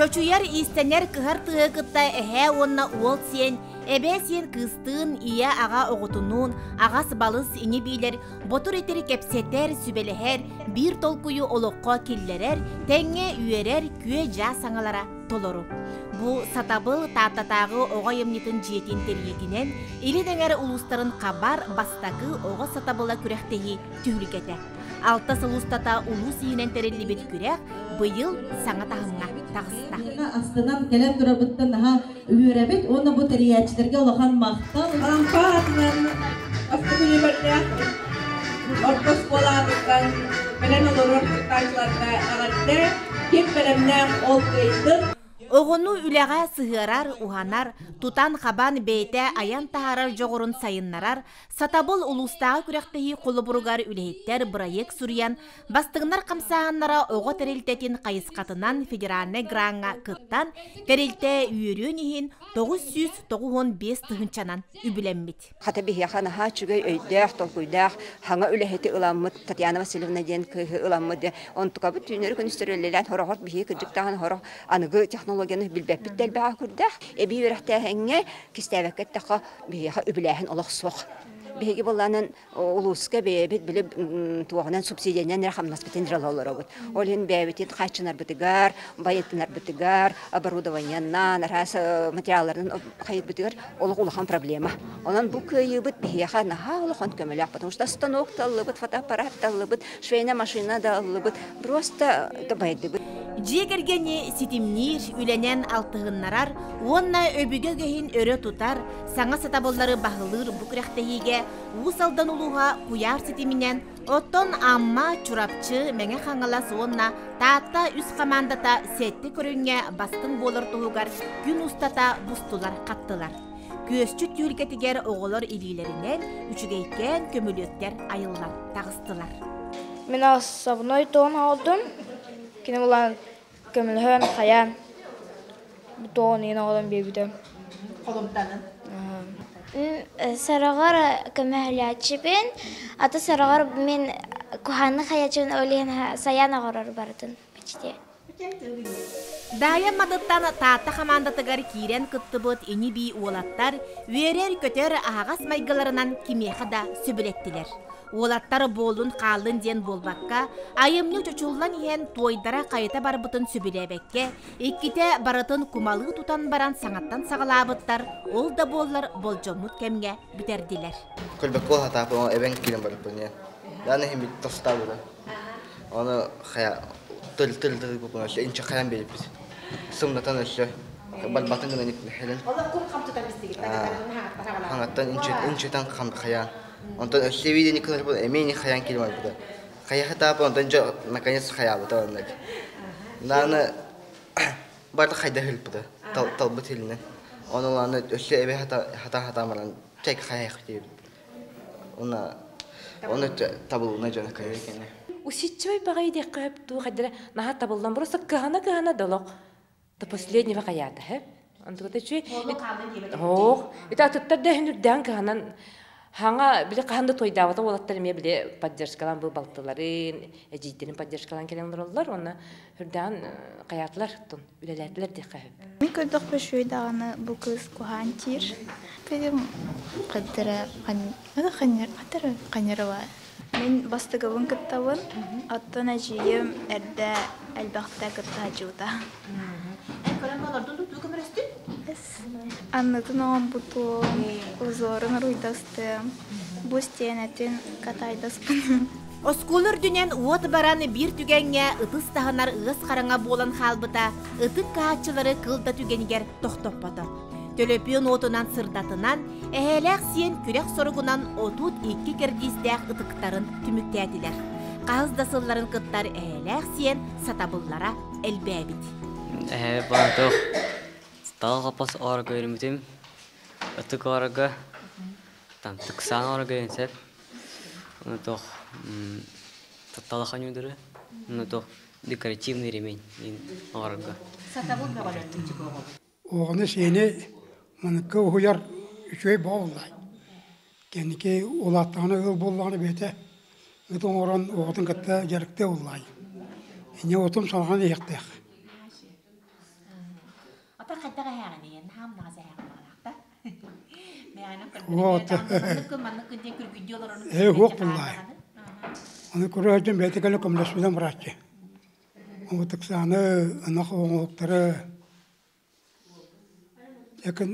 Чочуйар, иистэнэр, кыһар тыаһы кытта эһээ уонна уол сиэн, эбээ сиэн кыыстыын, ийэ аҕа оҕотунуун, аҕас-балыс ини-биилэр ботур-итир кэпсэтэр, сүбэлэһэр, биир толкуйу олоххо киллэрэр, тэҥҥэ үөрэр, күө-дьаа саҥалара толору. Бу сатабыл Тааттатааҕы оҕо айымньытын дьиэтин тэрийиитинэн Илин эҥэр улуустарын хабар бастакы оҕо сатабыла күрэхтэһии түһүлгэтэ. Алта сыл устата улуус иһинэн тэриллибит күрэх быйыл саҥа таһымҥа таҕыста. Астынан кэлэн турарбыттан наһаа үөрэбит уонна бу тэрийээччилэргэ улахан махтал. Алампа аатынан бастакы нүөмэрдээх орто оскуолаатыттан бэлэм олорор кыттааччыларга эҕэрдэ, ким бэлэмнээх ол кыайдын. Оҕону үлэҕэ сыһыарар, уһанар, тутан-хабан бэйэтэ айан таһаарар дьоҕурун сайыннарар Сатабыл улуустааҕы күрэхтэһии холобуругар үлэһиттэр бырайыак суруйан, бастыҥнар хамсааһыннара оҕо тэрилтэтин хайысхатынан федеральнай граҥҥа кыттан, тэрилтэ үөрүөн иһин 995 тыһыынчанан үбүлэммит. Хата биһиэхэ наһаа үчүгэй өйдөөх, толкуйдаах хаҥа үлэһити ыламмыт Татьяна Васильевна диэн кыыһы ыламмыт. Онтукабыт түүннэри күнүстэри үлэлээн хороҕор биһиги кырдьыктаан хорох аныгы технологияны билбэппит да элбэҕэ курдаах. Эбии үөрэхтээһиҥҥэ кистээбэккэ эттэххэ биһиэхэ үбүлээһин олох суох. Биһиги былаанын улууска бэйэбит били туоҕунан субсидиянан эрэ хамнаспытын эрэ олоробут. Ол иһин бэйэбитин хааччынарбытыгар, байытынарбытыгар, оборудованиеннан, араас материалларын хайыппытыгар олох улахан проблема. Онон бу кыайыыбыт биһиэхэ наһаа улахан көмөлөөх, потому что станок да ыллыбыт, фотоаппарат да ыллыбыт, швейная машина да ыллыбыт, просто байдыбыт. Дьиэ кэргэни ситимниир, үлэнэн алтыһыннарар уонна өбүгэ үгэһин өрө тутар, саҥа сатабыллары баһылыыр бу күрэхтэһиигэ Уус Алдан улууһа куйаар ситиминэн, оттон Амма, Чурапчы, Мэҥэ Хаҥалас уонна Таатта үс хамаандата сэттэ көрүҥҥэ бастыҥ буолар туһугар күн устата бустулар-хаттылар. Күөсчүт түһүлгэтигэр оҕолор илиилэринэн үчүгэйкээн көмүлүөктэр айыллан таҕыстылар. Мин особной тоон оҕолдум. Кини булан көмөлөһөн хайаан тоон иин оҕолон биэрбитим. Холумтанын. Сороҕор көмөлөһөөччүбүн, аты сороҕор мин куһаанны хайаччыбын ол иһин сайаан оҕорор барытын почти. Даайа Мадыттан Таатта хамаандатыгар киирэн кыттыбыт ини-бии уолаттар үөрэр-көтөр аһаҕас майгыларынан кимиэхэ да сөбүлэттилэр. Уолаттар буоллун-хааллын диэн буолбакка, айымньы чочуллан иһэн туойдара хайыта барбытын сөбүлээбэккэ, иккитэ барытын кумалыы тутан баран саҥаттан саҕалаабыттар, ол да буоллар болдьоммут кэмҥэ бүтэрдилэр. Көрбөккө хатаапын эбэн киирэн барбыппын Даана иһин тостаабыта. Ону хайа тыл тыл тыл купун өссө инчэ хайан биэрбит. Сымнатан өссө барбатын гынан итинэхэлин. Олох кум хамтытан бистигит. Хаҥаттан инчитэн хам хайаан. Онтон өссө видеони кыларбыт эмиэ не хайаан киирэн барбыта. Хайаха таапа онтон дьэ наконец хайаабыта оннук. Нааны барда хайда хылпыта талбыт илинэн. Ону лааны өссө эбэ хата хата баран чек хайах диэбит. Уна оны табылына дьоно кэлэр Усидчивый баҕайы диэххэ сөп дуу хайдара наһаа табыллан просто кыһана-кыһана долох до последнего хайаата сөп онтугата үчүгэй Оох ити атыттар да иһин үрдээн кыһанан хаҥа били хаһан да туойдаабата уолаттар эмиэ били поддержкалаан бу балтыларын эдьиийдэрин поддержкалаан кэлэн олороллор уонна үрдээн хайаатылар тун үлэлээтилэр диэххэ сөп. Мин көрдөхпө үчүгэй даҕаны бу кыыс куһаан тиир. Педим хаддара ханньара ханньарова. Мин бастакыбын кыттабын, оттон эдьиийим эрдэ элбэхтэ кыттааччыбыта. Эн көрөн олордун тутуу көмөрөстүн? Аннытын оҥорбутум, узорун уруйдастым, бу стенэтин катайдаспын. Оскуола үрдүнэн уот баран биир түгэҥҥэ ытыс таһынар ыас хараҥа буолан хаалбыта ытык кыһааччылары кыл да түгэнигэр тохтоппото. Төлөпүөн уотунан сырдатынан, эһээлээх сиэн күрэх соругунан 32 кэрдиистээх ытыктарын түмүктээтилэр. Хаһыс да сылларын кыттар эһээлээх сиэн сатабыллара элбээбит. Эһээ баатох тал хапас оорго өрүмүтүм ытык оорго там тыксаан оорго сөп Ну туох талахан үдүрү, ну туох декоративный ремень оҥорорго. Сатабыл бөҕөлөрдүн чугуоҕу. Оҕону сиэни маныкка уһуйар үчүгэй буоллай. Кэнники улааттаҕына ыал буоллаҕына бэйэтэ ыт оҥорон оҕотун кытта дьарыктыа буоллай. Инньэ отум салҕан иһиэхтээх. Хайдах эһээҕин хаамнаҕас эһээҕин баҕалаахта. Вот. Э хуох буллаай. Аны көрөөчүн бэйэтэ кэлэ көмөлөспүтэн барааччы. Оҥотуксааны ынах оҥоһуктары Якын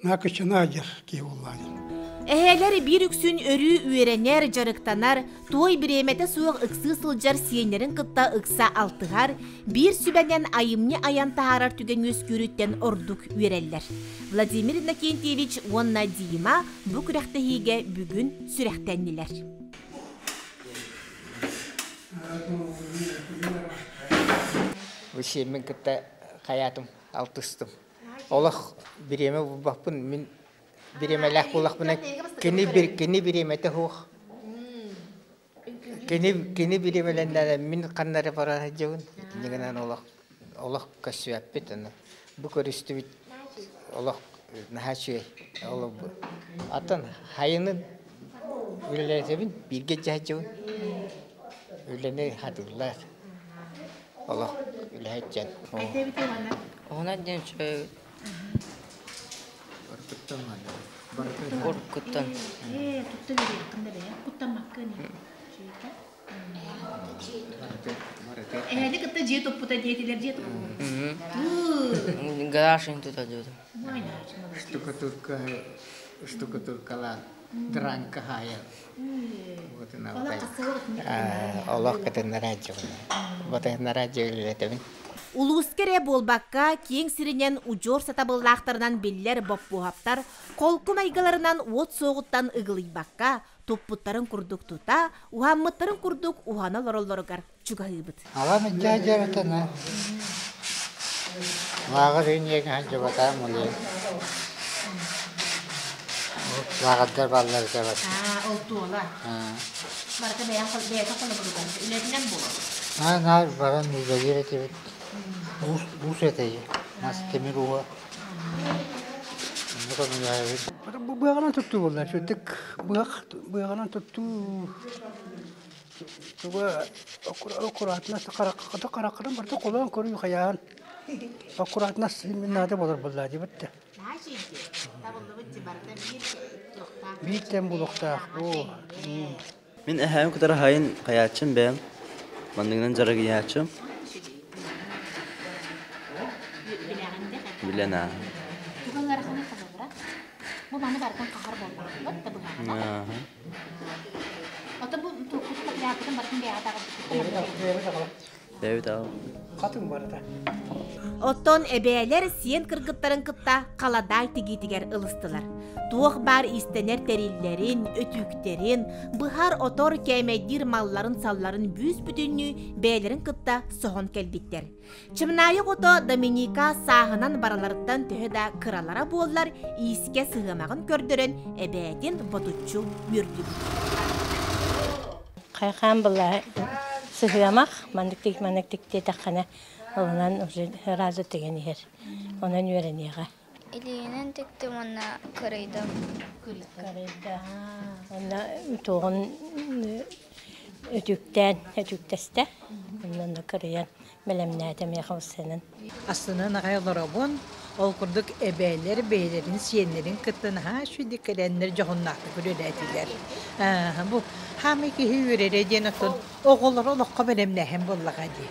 наакыччана адьар киһи буоллаа диэн. Эһээлэр биир үксүн өрүү үөрэнэр, дьарыктанар, туой бириэмэтэ суох ыксыы сылдьар сиэннэрин кытта ыкса алтыһар, биир сүбэнэн айымньы айан таһаарар түгэн үөскүүрүттэн ордук үөрэллэр. Владимир Иннокентьевич уонна Дима бу күрэхтэһиигэ бүгүн сүрэхтэннилэр. Бу сиэммин кытта хайаатым, алтыстым. Олох бириэмэ булбаппын, мин бириэмэлээх буоллахпына кини кини бириэмэтэ суох. Кини кини бириэмэлэннэ мин ханна эрэ бара сылдьабын. Итинник гынан олох олох көрсүбэппит аны. Бу көрүстүбүт олох наһаа үчүгэй. Ол атын хайынын үлэлэтэбин, бииргэ дьаһайдьабын. Үлэни хатыллар. Олох үлэһит дьон. Оһунат диэн үчүгэй Уруккуттан. Тутта бериэххин да бэйэ. Куттаммаккын. Эһэни кытта дьиэ туппута диэтилэр дьиэ туппута. Гараж тута диэтим. Штукатурка штукатуркалаан дранка хаайан. Олох кытыннарааччыбын. Батыһыннарааччы үлэлэтэбин. Улууска эрэ буолбакка, киэҥ сиринэн удьуор сатабыллаахтарынан биллэр боппуоһаптар холку майгыларынан уот суоҕуттан ыгылыйбакка, туппуттарын курдук тута, уһаммыттарын курдук уһана олороллоругар чугаһыыбыт. Алам иччээ дьарытана. Лааҕыр иниэгэ сылдьыбатаам улей. Лааҕырдар баллар дебат. Ол туола. Барыта бэйэҥ бэйэтэ холобуругар үлэтинэн буолар. Аа, наар баран үлэлиир этибит. Уус уус этэй. Мас тимир ууга. Онно көмөлөһөбүт. Быаҕынан туттуу буолла. Сүрдүк быах быаҕынан туттуу Туга аккуратно хараххытын барыта холоон көрүү хайаан аккуратно наада буолар буоллаа дибит да. Биир тэм булуохтаах бу. Мин эһээм кытары хайын хайааччым бэйэм. Манныгынан дьарыгыйааччым. Билэн аа. Бу маны барытын хахар буоллаҕа. Да быһаҕа. Ото бу туоххутун матырыйаалгытын барытын бэйэҕит аҕалбыккыт. Бэйэбит аҕал. Хатыҥ барыта. Оттон эбээлэр сиэн кыргыттарын кытта халадаай тигиитигэр ылыстылар. Туох баар иистэнэр тэриллэрин, өтүүктэрин, быһар-отор кээмэйдиир малларын-салларын бүүс-бүтүннүү бэйэлэрин кытта соһон кэлбиттэр. Чымнаайы оҕото Доминика сааһынан барыларыттан төһө да кыралара буоллар, иискэ сыһыамаҕын көрдөрөн, эбээтин ботуччу үөрдүбүт. Хайхаан была сыһыамах, маннык тик маннык тик диэтэххинэ, ылынан уже сразу тигэн иһэр. Онон үөрэниэҕэ. Илиинэн тиктим уонна кырыйдым. Кырыйда. Онно туоҕун өтүктээн, өтүктэстэ. Онно кырыйан бэлэмнээтэ миэхэ ылсыанын. Астынан аҕай олоробун. Ол курдук эбээлэр бэйэлэрин сиэннэрин кытта наһаа үчүгэй кэлэннэр дьоһуннаахтык үлэлээтилэр. Бу хаамай киһи үөрэрэ диэн оттон оҕолору олоххо бэлэмнээһин буоллаҕа дии.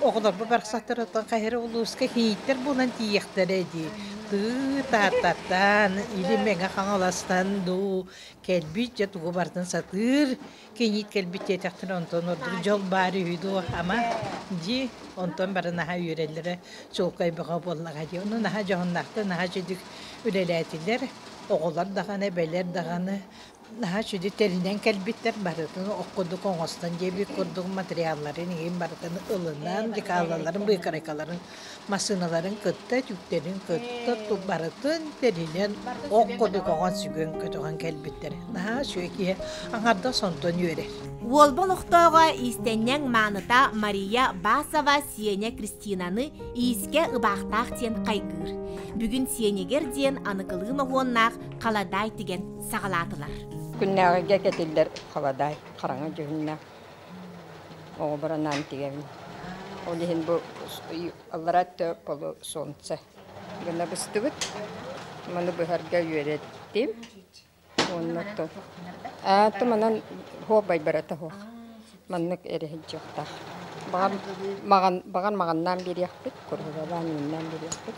Оҕолорбут барахсаттар оттон хайа эрэ улууска кийииттэр буолан тиийиэхтэрэ дии. Тыы Тааттаттан или Мэҥэ Хаҥаластан дуу кэлбит дьэ тугу барытын сатыыр кийиит кэлбит диэтэхтэрэ онтон ордук дьол баар үһү дуо ама дии онтон бары наһаа үөрэллэрэ чуолкай бөҕө буоллаҕа дии. Ону наһаа дьоһуннаахтык наһаа үчүгдүк үлэлээтилэр. Оҕолор даҕаны, эбэлэр даҕаны Наһаа үчүгэй тэринэн кэлбиттэр барытын ох курдук оҥостон диэбит курдук материалларын иһин барытын ылынан декалларын быыкарайкаларын массыыналарын кытта түктэрин кытта барытын тэринэн ох курдук оҥон сүгэн көтөҕөн кэлбиттэр наһаа үчүгэй киһи аҥардас онтон үөрэр. Уолба олохтооҕо иистэнньэҥ мааныта Мария Басова сиэнэ Кристинаны иискэ ыбаахтаах диэн хайгыыр. Бүгүн сиэнигэр диэн аныгылыы моһуоннаах халадаай тигэн саҕалаатылар. Күннээҕигэ кэтиллэр халадаай хараҥа дьүһүннээх оҕобор анаан тигэбин. Ол иһин бу аллараа өттө полусолнце. гына быстыбыт. Маны быһарга үөрэттим. Уонна то аата манан хуох байбарата хуох. Маннык эрэһидьиэхтаах. Баҕар маҕан баҕар маҕаннаан биэриэхпит, куруһубалаан үүннээн биэриэхпит.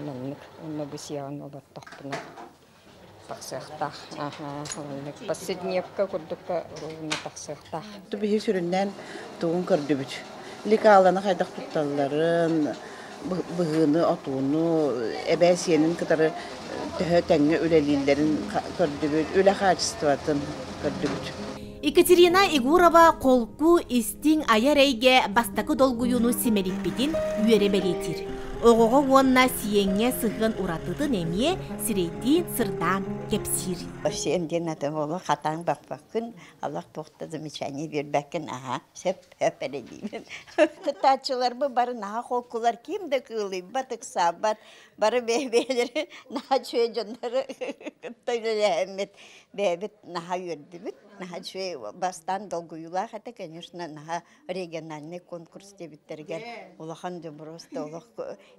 Маннык уонна бу сиэҕин олортохпуна тахсыахтаах. Аха, маннык повседневка курдукка ровно тахсыахтаах. Биһи сүрүннээн тугун көрдүбүт. Лекаланы хайдах тутталларын, быһыыны, отууну, эбээ сиэнин кытары төһө тэҥҥэ үлэлииллэрин көрдүбүт, үлэ хаачыстыбатын көрдүбүт. Екатерина Егорова холку, истиҥ айар эйгэ бастакы долгуйууну симэлиппитин үөрэ бэлиэтиир. Оҕоҕо уонна сиэҥҥэ сыһыан уратытын эмиэ сирэйдиин сырдаан кэпсиир. Всем диэн атын олох хатаан баппаккын, Аллах туох да замечание биэрбэккин, аһа, сөп, сөп эрэ диибин. Кыттааччыларбыт бары наһаа холкулар, ким да кыылыйбат, ыксаабат, бары бэйэ-бэйэлэри наһаа үчүгэй дьоннору кытта үлэлэһэммит, бэйэбит наһаа үөрдүбүт, наһаа үчүгэй бастаан долгуйуулаах этэ, конечно, наһаа региональный конкурс диэбиттэригэр улахан дьобуруоста олох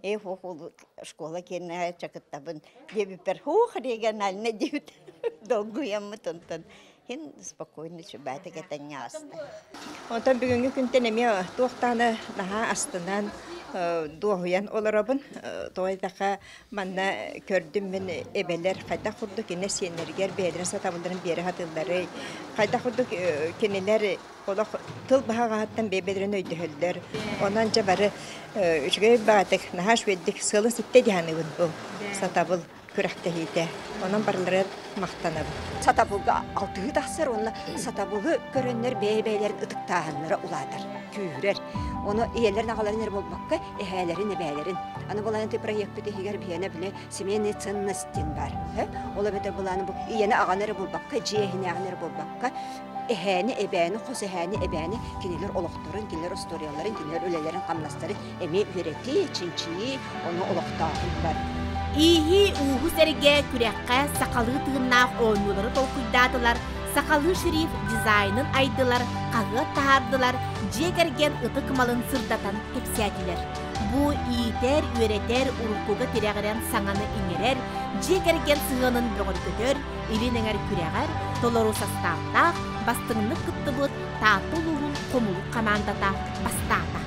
э хуох школа киэнэ чакыттабын диэбиппэр хуох региональный диэбит долгуйаммыт онтон Һин спокойно сүбээтик этэҥҥэ ааста. Онтон бүгүҥҥү күнтэн эмиэ туохтааны наһаа астынан, дуоһуйан олоробун. Тоҕо диэтэххэ, манна көрдүм мин эбэлэр хайдах курдук кинилэр сиэннэригэр бэйэлэрин сатабылларын биэрэ сатыылларый, хайдах курдук кинилэр олох тыл баһаҕаһыттан бэйэлэрин өйдөһөллөр. Онон дьэ бары үчүгэй баҕатык, наһаа үчүгэйдик сыалын ситтэ дии саныыбын бу сатабыл. күрэхтэһиитэ. Онон барыларыгар махтанабын. Сатабылга алтыһыы тахсар уонна сатабылы көрөннөр бэйэ-бэйэлэрин ытыктааһыннара улаатар, күүһүрэр. Ону ийэлэрин аҕаларын эрэ буолбакка, эһээлэрин, эбээлэрин. Аны былаан проекпыт иһигэр биһиэнэ били семейные ценности диэн баар. Ол эбэтэр былааны бу ийэни аҕаны эрэ буолбакка, дьиэ иһинээҕини эрэ буолбакка, эһээни, эбээни, хос эһээни, эбээни кинилэр олохторун, кинилэр остуоруйаларын, кинилэр үлэлэрин-хамнастарын эмиэ үөрэтии, чинчийии, ону олохтооһун бар. Ииһи ууһу сэргэ күрэххэ сахалыы тыыннаах оонньуулары толкуйдаатылар, сахалыы шрифт дизайнын айдылар, хаһыат таһаардылар, дьиэ кэргэн ытык малын сырдатан кэпсээтилэр. Бу иитэр, үөрэтэр, уруккуга тирэҕирэн саҥаны иҥэрэр, дьиэ кэргэн сыһыанын бөҕөргөтөр, Илин эҥэр күрэҕэр толору састааптаах, бастыҥнык кыттыбыт Таатта улууһун хомулук хамаандата бастаата.